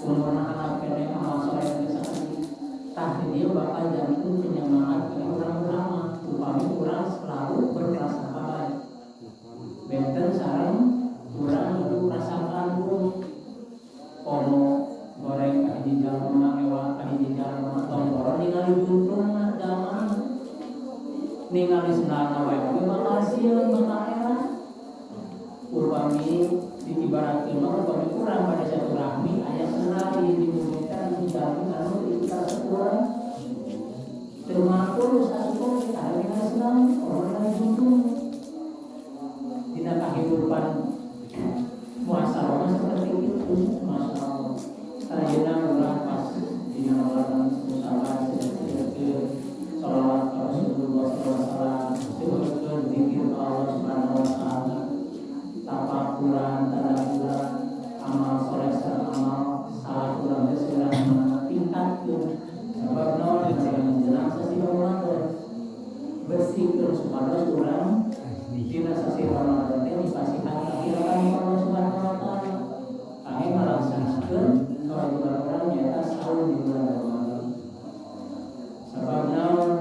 Umurna handap keneh, amal soleh teh saeutik. Tah, di dieu bakal janten penyemangat bagi urang beramal upami urang selalu berprasangka baik. Benten sareng urang kudu prasangka buruk. Komo goreng ka hiji jalma, ngewa ka hiji jalma, tong boro ningali juntrungna jalma, ningali sendalna wae oge bakal sieun, bakal era. Upami diibaratkeun mah, upami urang pada silaturahmi aya senari di bumi teh anu jalmi anu di urang teu mampu asup oge ada ningali sendal, orang ningali juntrung. Dina kahidupan muasarah seperti itu, masya Allah. Ayeuna urang pas dina Ramadan musyawarah, seueur sholawat ka Rasulullah SAW, seueur zikir ka Allah Subhanahu wa Taala, tafakuran, tadaburan, amal soleh sareng amal salah urang teh seurang tingkatkeun. Sabab naon? Menjelang sasi Ramadan, bersihkeun supados urang dina sasi Ramadan teh dipasihan kahiratan Allah Subhanahu wa Taala. Kangge ngalaksanakeun kewajiban urang, nyaeta saum di bulan Ramadan. Sabab naon?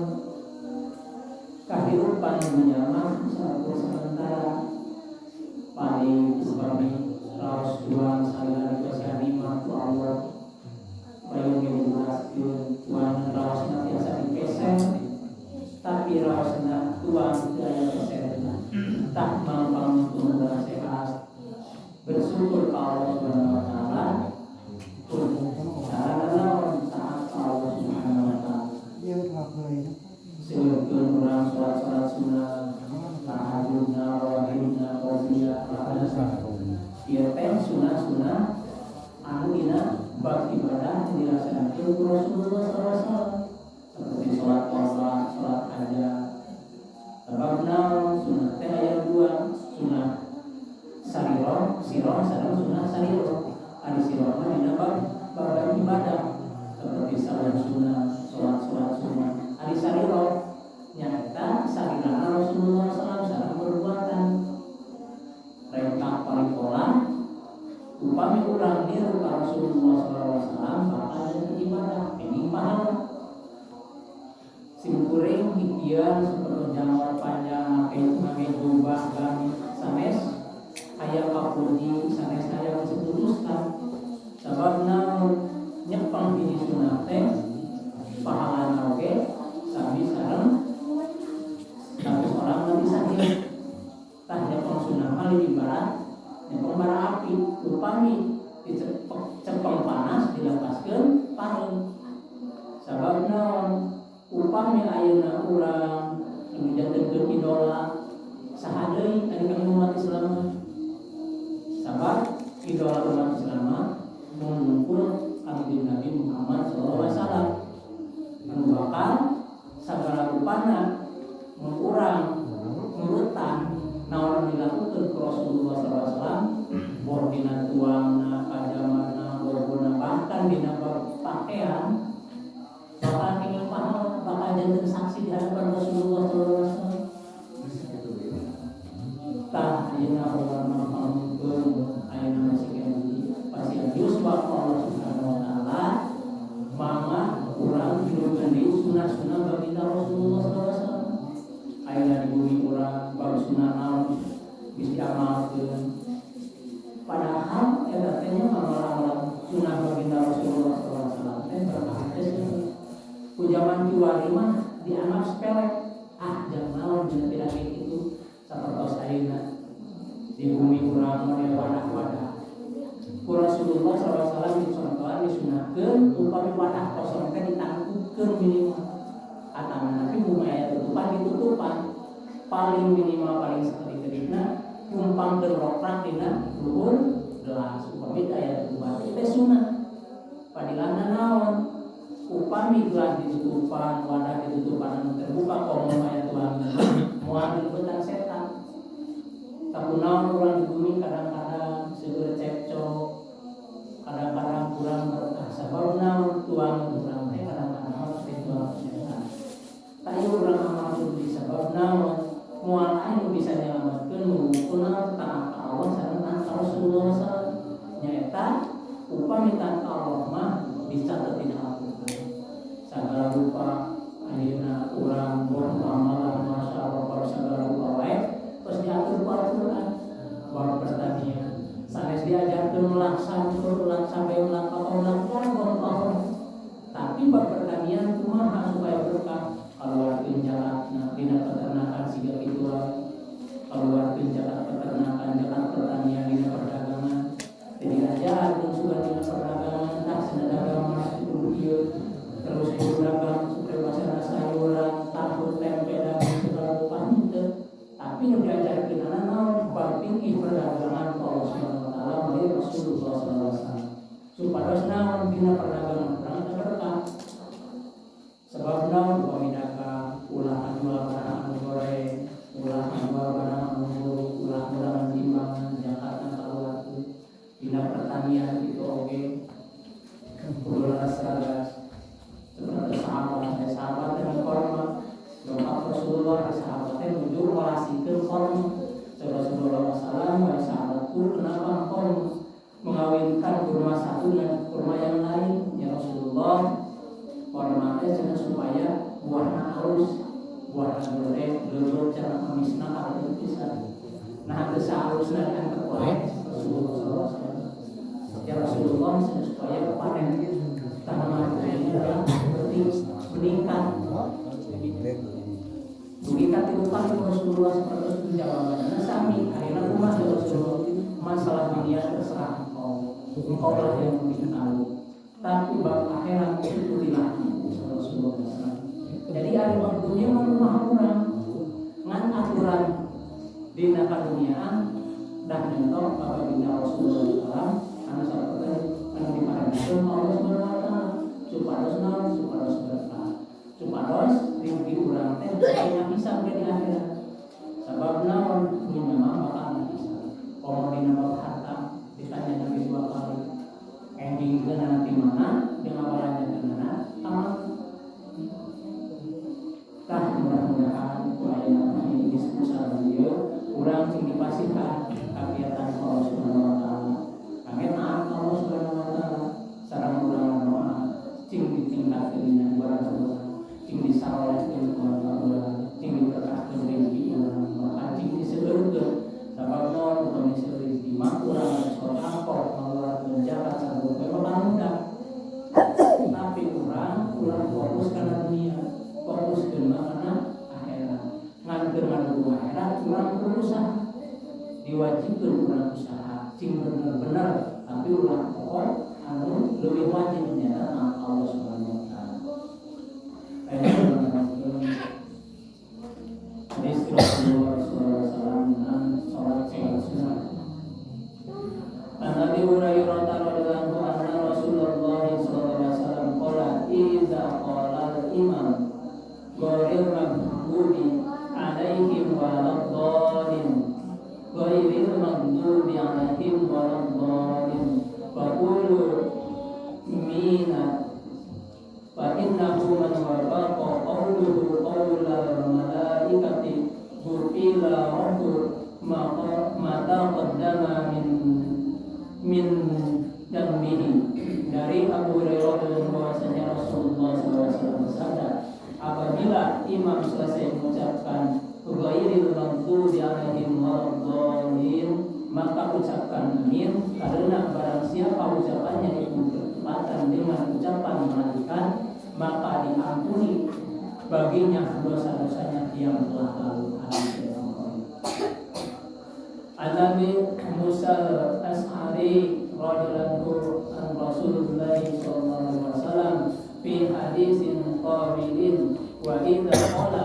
Kahirupan dunya mah saukur sementara. Paling upami raos tuang salila dipasihan nikmat ku Allah, payung ge dijelaskeun, tuang raosna tiasa dipeser, tapi raosna tuang teu aya peserna. Tah, mangpang urang sehat, bersyukur ka Allah Subhanahu wa Taala. Cara naon? Taat ka Allah Subhanahu wa Taala. Seueurkeun urang salat-salat sunnah, tahajudna, rawatibna, qobliyah, ieu teh sunah-sunah anu dina bab ibadah dilaksanakeun ku Rasulullah SAW, seperti sholat qadha, sholat hajat. Sebab naon? Sunah teh aya dua, sunah sariro, siro sareng sunah sariro. Ari siro mah dina bab bab ibadah seperti salat sunnah, sholat sholat sunnah. Ari sariro nyaeta sarirana Rasulullah SAW sareng perbuatan rengkak paripola. Upami urang niru ka Rasulullah SAW bakal jadi ibadah, kenging pahala. Simkuring hikian seperti janggut panjang, make make jubah gamis, sanes aya kapuji, sanes aya diputuskan. Sabab naon? Nyepeng hiji sunah teh pahalana oge sami sareng 100 orang mati syahid. Tah, nyepeng sunah mah ibarat nyepeng bara api. Upami dicepeng cepeng panas, dilepaskeun pareum. Sabab naon? Upami ayeuna urang anu jantenkeun idola, saha deui ari kami umat Islam? Sabab idola umat Islam mah mengumpul Kanjeng Nabi Muhammad SAW anu bakal sagala rupana mun urang nurutan naon anu dilakukeun ku Rasulullah SAW, boh dina tuangna, pajamana, bogona, bahkan dina bab pakaian, bakal kenging pahala, bakal janten saksi di hadapan Rasulullah SAW. Tah, ayeuna Allah mangpangkeun ayeuna masih keneh pasihan yuswa Allah Subhanahu wa Taala, mangga urang hirupkeun deui sunah-sunah baginda Rasulullah SAW. Ayeuna di bumi urang bab sunah naon bisa diamalkeun? Padahal eta teh nya amalan sunah baginda Rasulullah SAW teh berkah teh. Ku zaman kiwari mah dianggap sepele, ah, jangan naon dina tidak kayak gitu. Sapertos ayeuna di bumi urang model wadah-wadah, ku Rasulullah SAW dicontohan, disunahkeun upami wadah kosong teh ditangkupkeun minimal, atau nanti bumi aya tutupan, ditutupan paling minimal, paling sakedik-kedikna kumpangkeun rokrak dina luhur gelas upami aya tutupan. Itu sunah. Padilana naon? Upami gelas ditutupan, wadah ditutupan anu terbuka, komo aya tuang, moal dilebetan setan. Tapi naon, urang di bumi kadang-kadang seueur cekcok, kadang-kadang kurang berkah. Sabab naon? Tuang urang teh kadang-kadang harus tuang setan. Tah, ieu urang amal kudu. Sabab naon? Moal aya nu bisa nyelametkeun mengukur taat ka Allah sareng taat ka Rasulullah SAW. Nyaeta upami taat ka Allah naon dina perdagangan urang teh berkah. Sebab naon, upami dagang ulah jual barang anu goreng, ulah jual barang anu buruk, ulah kurangan timbangan, zakatna kaluarkeun. Dina pertanian itu oge kudu leres. Seperti sahabat, ada sahabat yang korma dongkap Rasulullah, ada sahabat yang nuju ngolasikeun korma. Rasulullah SAW, "Wahai sahabatku, kenapa engkau mengawinkan kurma satu dengan kurma yang lain?" "Ya Rasulullah, korma teh cenah supaya buahna halus, buahna goreng, leuleut cenah, amisna halus pisan. Nah, teu sahalusna diantep wae." Rasulullah SAW, "Ya Rasulullah, supaya panen tanaman ini adalah seperti meningkat." Dugi ka tilu kali Rasulullah seperti itu jawabannya sami. Akhirnya, "Kumaha ya Rasulullah? Masalah dunia terserah engkau, engkau lah yang lebih tahu, tapi bab akhirat ikutilah Rasulullah SAW." Jadi ada bab dunia mah kumaha urang, ngan aturan dina kaduniaan dah nyontoh baginda Rasulullah SAW anu saperti anu diparentahkeun Allah Subhanahu wa Taala, supados naon? Supados berkah, supados rizki urang teh punya hisab di akhirat. Sabab naon, dunya mah bakal hisab. Komo dina bab harta ditanya Nabi dua kali, ending ke nanti mana jeung ngabalanjakeunana ka mana. Tah, mudah-mudahan ku ayeuna ini diskusi ieu urang sing dipasihan kagiatan Allah Subhanahu wa Taala. Kangge taat Allah Subhanahu wa Taala sareng urang doa cing ditingkatkeun dina ibadah urang, cing disarolehkeun keluarga urang, cing diberkahkeun rezeki urang, bahkan cing diseueurkeun. Sabab naon, upami seueur rezeki mah urang sedekah, ngaluarkeun zakat sareng bakal mudah. Tapi urang ulah fokus kana dunia, fokus mah kana akhirat. Ngan keur ngadukung akhirat urang kudu usaha, diwajibkeun urang usaha cing bener-bener, tapi ulah pokok anu leuwih wajib nyaeta Allah Subhanahu wa Taala. Ayeuna hadis Rasulullah SAW tentang sholat sholat sunnah. An Abi Hurairah radhiyallahu anhu Rasulullah sallallahu alaihi wasallam qala, idza qala al-imam ghairil maghdubi alaihim waladdallin, ghairil maghdubi alaihim waladdallin, faqulu amina, fa innahu man wafaqa qawluhu qawlal malaikati ghufira lahu ma taqaddama min dzanbihi. Dari Abu Hurairah bahwasanya Rasulullah SAW bersabda, apabila imam selesai mengucapkan ghairil maghdubi alaihim waladdallin, maka ucapkan amin, karena barang siapa ucapannya itu bertepatan dengan ucapan malaikat, maka diampuni baginya dosa-dosanya yang telah lalu. Hadis An Abi Musa As'ari radhiyallahu an Rasulullah sallallahu alaihi wasallam fi hadisin qabilin, wa idza qala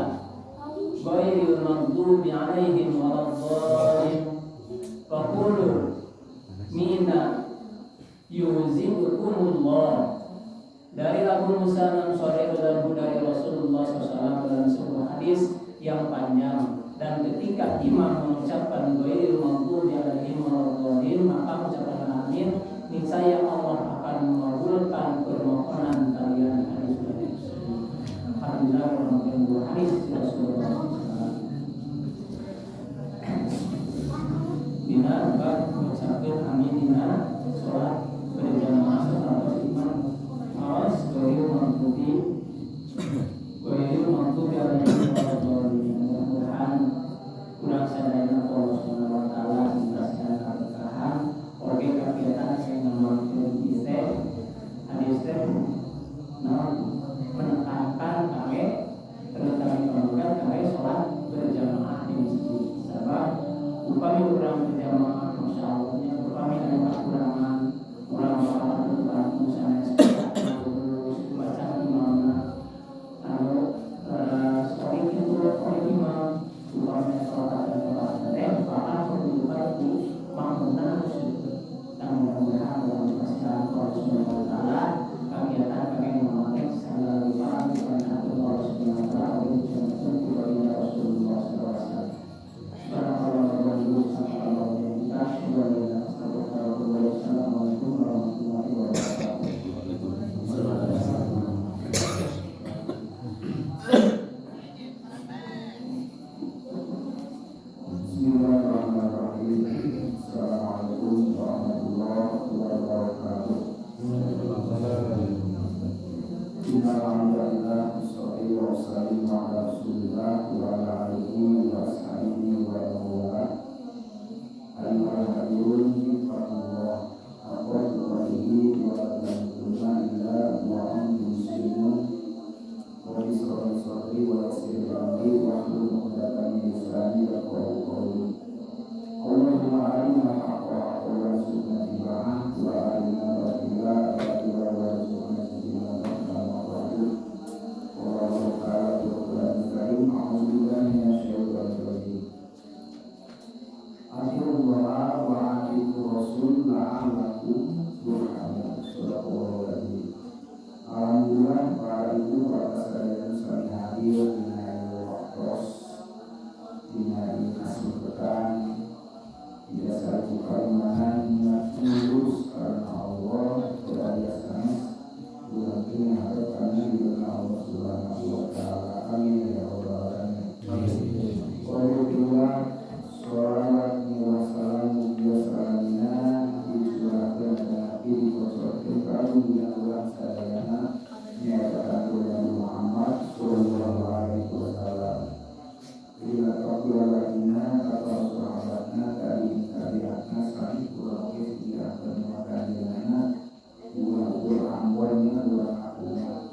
ghairil maghdubi alaihim waladdallin faqulu amina yuzibkumullah. Dari Abu Musa Ansari radhiyallahu dari Rasulullah SAW dalam sebuah hadis yang panjang, dan ketika imam mengucapkan ghairil maghdubi alaihim waladdallin, maka ucapkan amin, niscaya Allah akan mengabulkan permohonan kalian. Hadis. Alhamdulillah, orang dua hadis Rasulullah SAW dina bab mengucapkan amin dina sholat berjamaah setelah imam maos ghairil maghdubi alaihim waladdallin. Mudah-mudahan kurang sadayana Allah Subhanahu wa Taala diberikan keberkahan. urang sadayana nyaeta Nabi Muhammad sallallahu alaihi wasallam. Dina keluargana atau sahabatna tabi'in tabi'atna sami urang ge sediakeun makanana ulah amboyna ulah umat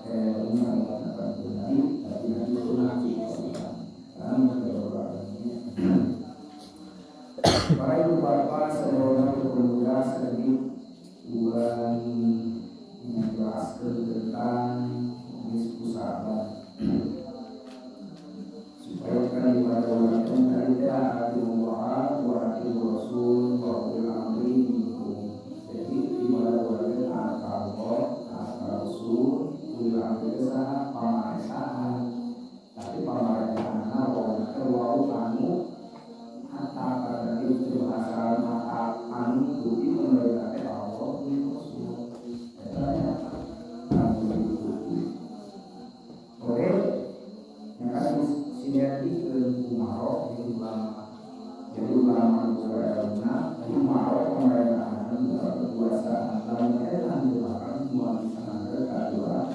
umat Nabi tapi Nabi pernah. Amin ya rabbal alamin. Para ibu bapak saudara pemuda, sedikit urang menjelaskan tentang nisfu Sa'ban supaya kan ibadah waktu tadi Allah wa Rasul wa ulil amri minkum. Jadi ibadah waktu Allah, Rasul, ulil amri saha pamerintahan. Tapi pamerintahan wau anu hatta berarti itu bahasa mata anu ikuti pemerintah Allah dan Rasul. Eta anu diikuti. Oke, yang kan sinergi ke umaroh di ulama. Jadi ulama itu ilmuna, umaroh pemerintahan kekuasaan. Lamun eta merupakan semua bisa ngambil Allah.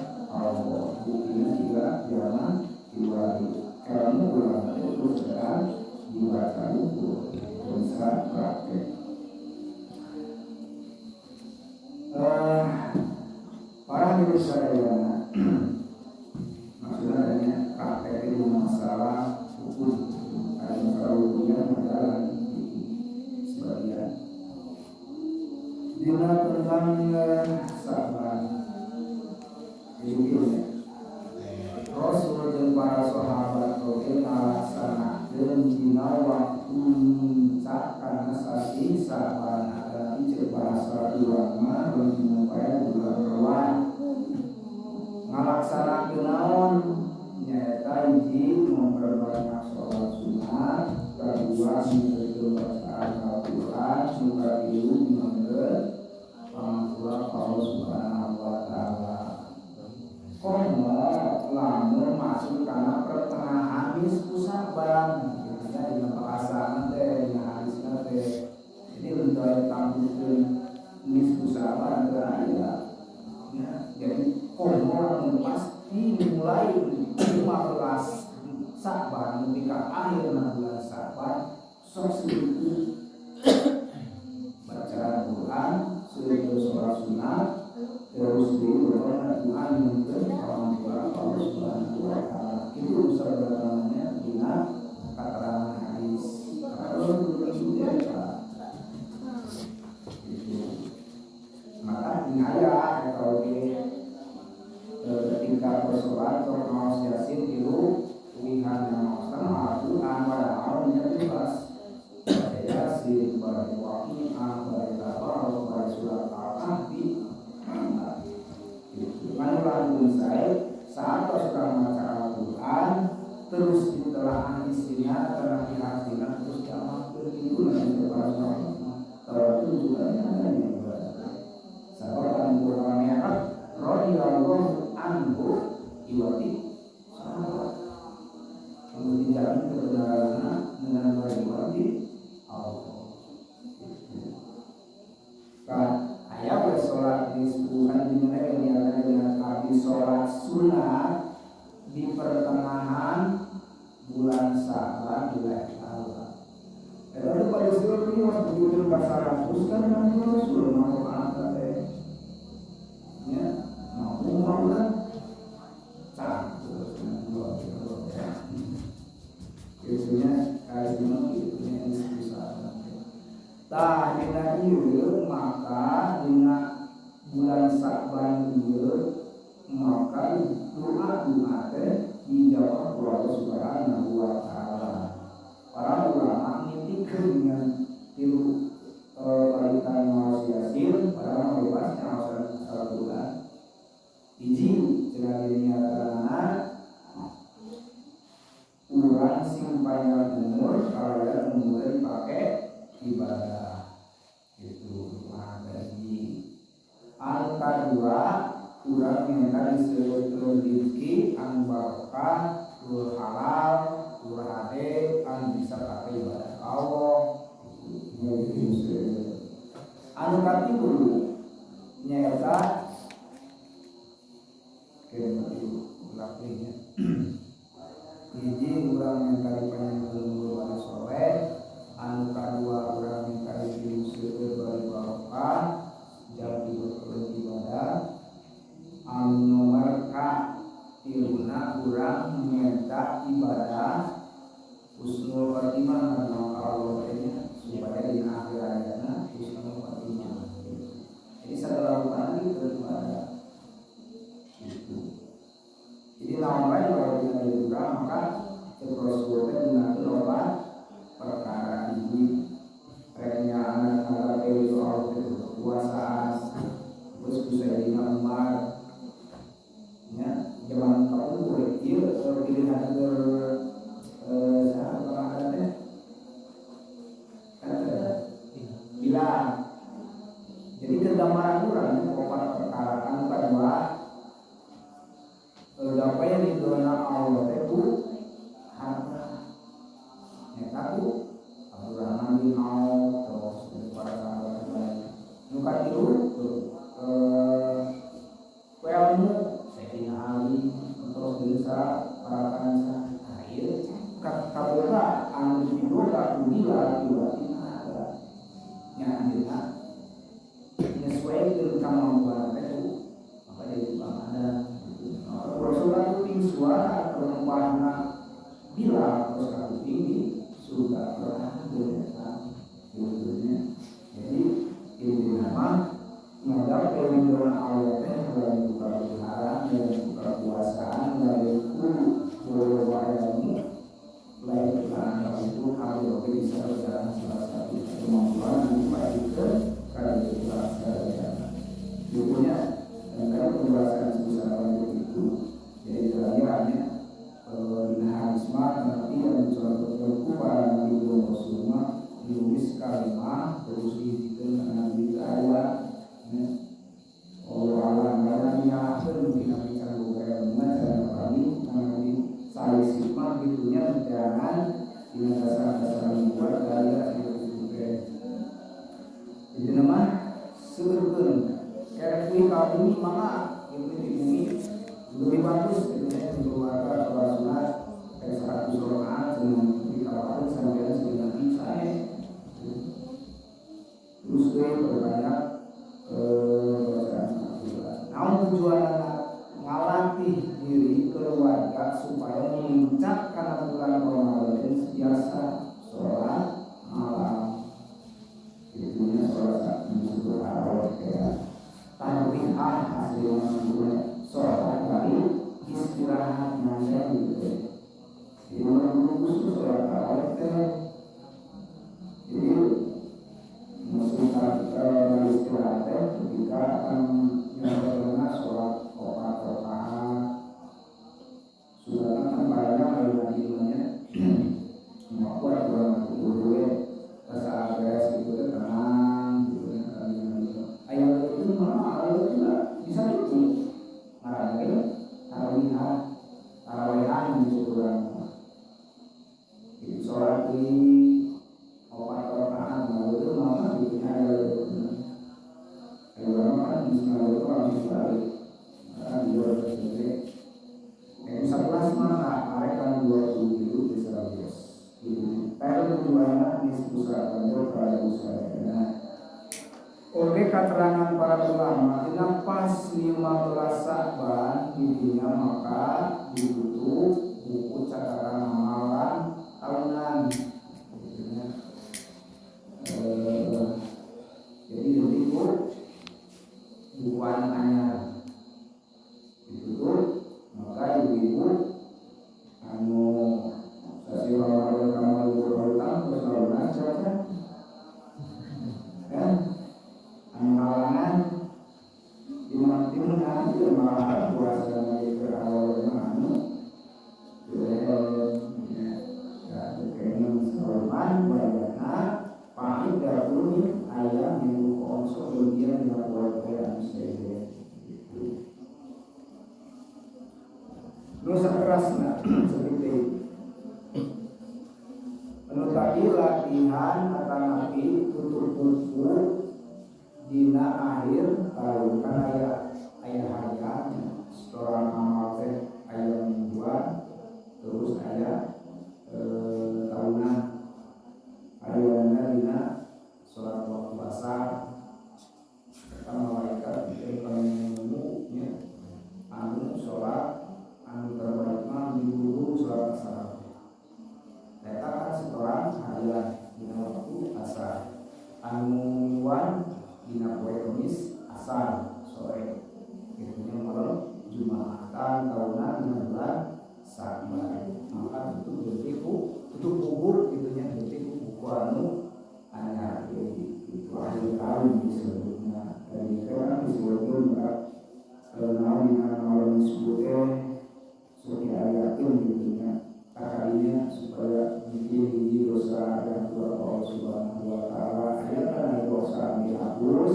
Buktinya juga zaman diwari ilmu ulama itu sedang dibaca itu bisa praktek. Para hadirin sadayana, maksudnya adanya praktek itu masalah hukum, ada masalah hukumnya masalah sebagian. Dina tentang Sa'ban ini Rasul jeung para sahabat oge ngalaksanakeun dina waktu nincak kana sasi Sa'ban, tapi ceuk bahasa urang mah leuwih bulan Rewah. Ngalaksanakeun naon? Nyaeta hiji, memperbanyak sholat sunat, kedua, mengikuti bacaan Al-Qur'an, nu katilu, nyuhunkeun pangampura ka Allah Subhanahu wa taala. Komo lamun masuk kana pertengahan nisfu Sa'ban gitu nya, dina bahasa teh, dina hadisna teh. Jadi untuk tampilkeun nisfu Sa'ban teu aya ya. Jadi komo lamun pasti mulai 15 Sa'ban nepi ka akhir bulan Sa'ban sok sedikit bacaan Quran, sedikit sholat sunat, terus di doa mungkin orang Allah Subhanahu wa taala. Itu bisa berdatangannya dina keterangan hadis. Kalau itu ya itu maka ini ayat kalau ketika bersolat sok maos Yasin tilu tulihan yang maos Al-Quran, padahal nya bebas baca Yasin, baca Waqiah, baca Tabarok, baca surat Al-Kahfi gitu. Kan lamun saya saat sudah membaca Al-Quran terus ditelaah isinya telah dihasilkan terus diamalkan, itu nanti kepada kalau itu juga ada sebab Abu Hurairah radhiyallahu anhu iwati sahabat kemudian kebenarannya dengan iwati Allah kan aya we sholat nisfu kan di mana yang dengan habis sholat sunat di pertengahan bulan Sa'ban di Allah. Lalu pada surat ini mas begitu 400 kan Nabi Rasul mau angkat teh. Ya, mau mau kan? Satu, dua, tiga, itunya kayak gimana itunya yang bisa. Tah dina ieu maka dina bulan Sa'ban ieu maka doa-doa teh dijawab Allah Subhanahu wa taala. Para ulama nitikeun dengan tilu balikan maos Yasin, padahal bebas maos Al-Qur'an. Hiji, cenah niatanana urang sing panjang umur kalian umurnya dipakai ibadah itu doa hiji. Anu kadua, urang minta disebut rezeki anu barokah, tur halal, tur hade, anu bisa pakai ibadah Allah. Anu katilu nyaeta Tiluna urang minta ibadah husnul khotimah karena Allah teh supaya di akhir hayatna husnul khotimah. Jadi segala rupana itu ibadah. Gitu. Jadi lawan lain kalau tidak dibuka maka cek Rasul teh gunakeun obat perkara ini. Reknya anak anak itu soal kekuasaan terus ku Sayyidina Umar nya zaman kapungkur ieu pilihan keur saha tukang adat teh kan bilang jadi kegambaran urang opat perkara anu kadua gapai ridona Allah teh ku harta nyata ku Abdurrahman bin Auf terus para sahabat lain nu katilu ku ilmu Sayyidina Ali terus desa para kansa nah ieu kaboga anu diboga ku Bilal ieu ada nya anjeunna nyesuaikeun kemampuan teh maka jadi tukang adat. Rasulullah itu ping suara rempahna Bilal terus kakuping di surga berada sebetulnya. Jadi intinya mah ngadap ridona Allah teh lain ku kabeungharan, lain ku kekuasaan, lain ku loba ilmu, lain ku itu kabeh oge bisa berjalan salah satu kemampuan anu dipadukeun kana itu sadayana. Bukunya tentang pembahasan sebesar itu. Jadi terakhirnya dina hadis mah nanti yang dicontohkan ku para nabi dan rasul mah nulis kalimah terus dihijikeun kana nabi teu aya. Allah alam karena nyalahkeun mungkin nabi can boga ilmu cara kami nabi salisi mah gitunya jangan dina dasar-dasar buat gaya seperti itu. Jadi nama seueurkeun erek kuy ka bumi maka itu di bumi lebih bagus gitu ya keluarga sholat sunat kayak 100 rakaat dengan di kawasan sampai nanti saya terus gue berbanyak bacaan Al-Quran. Namun tujuan anak ngalatih diri keluarga supaya memuncak karena bulan Ramadan biasa sholat malam. Itunya sholat disebut tarawih kayak tarwihah hasilnya sebelumnya sholat kali istirahat nanya gitu. Jadi orang khusus sholat tarawih teh. Jadi maksudnya beristirahat teh ketika akan nyampe sholat opat rakaat. Sudah kan banyak yang ilmunya mau kuat kurang dulu pas beres gitu teh tenang gitu ya. Ayo itu mah ayo itu bisa gitu. Marah tarawihah tarawihan di urang. Jadi sholat di opat rakaat lalu itu mah gitu ada. Ayo urang kan misalnya itu langsung balik. Kan dua selesai. Yang 11 mah arek kan 20 bisa beres. Pero tujuannya disebut pada usaha. Oke, keterangan para ulama dina pas 15 Sa'ban intinya maka ditutup buku catatan amalan tahunan. Intinya, jadi lebih buku anyar ditutup maka ibu-ibu anu sasi Ramadan kamari berhutang terus lunas caca kan anu halangan di mana di mana itu malah puasa lagi ke awal anu ya kayaknya Salman wayana pahit dahulu ayam yang konsol bagian yang keluarga anu seje gitu. Nusa kerasna seperti anu tadi latihan atanapi tutup buku dina akhir tahun kan aya aya harian setoran amal teh aya mingguan terus aya tahunan ayana dina sholat waktu asar kata malaikat itu nya anu sholat anu bulan dina waktu asar, anu miluan dina poe Kamis asar sore gitu nya, malam Jumatan tahunan dina bulan Sa'ban. Maka tutup berarti ku tutup kubur gitu nya, berarti ku buku anu anyar itu akhir tahun disebutnya. Dari itu kan disebutnya naon dina malam disebut teh sok diayakeun gitu nya kakarinya, supaya mungkin hiji dosa yang keluar Allah Subhanahu wa Ta'ala. Aya kan aya dosa anu dihapus,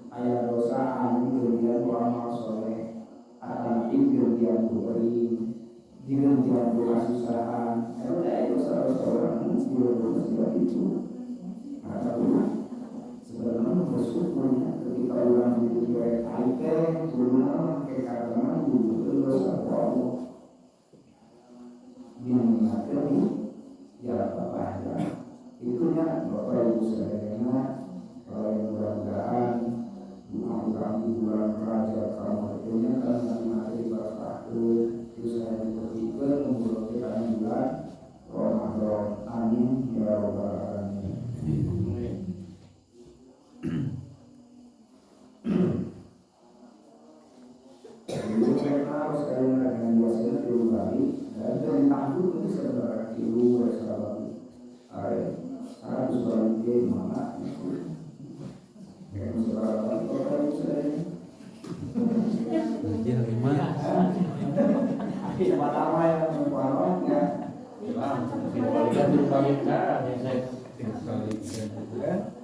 aya dosa anu digantian ku amal soleh atau digantian ku kering, digantian ku kasusahan. Eta teh aya dosa-dosa orang anu digantian itu. Maka sebenarnya bersyukurnya ketika orang diberi air teh kudu kayak karena dulu dosa ku Allah dimengingatkan di ya Bapak ya itunya. Bapak Ibu sadayana, kalau yang mudah-mudahan doa urang di bulan Rajab kamu itunya kan nanti diberkahkeun, terus saya diperhitungkan mengulang kana bulan Ramadan. Amin ya robbal alamin. Amin. Dulu mereka harus kalian dengan biasanya tilu kali dan dari tangguh itu sebenarnya tilu salah are 100 kali ke mana itu kayak seberapa kali Bapak Ibu saya? Iya, lima. Siapa nama yang membuatnya? Balikan, balikan, ya saya. Tiga kali. Ya.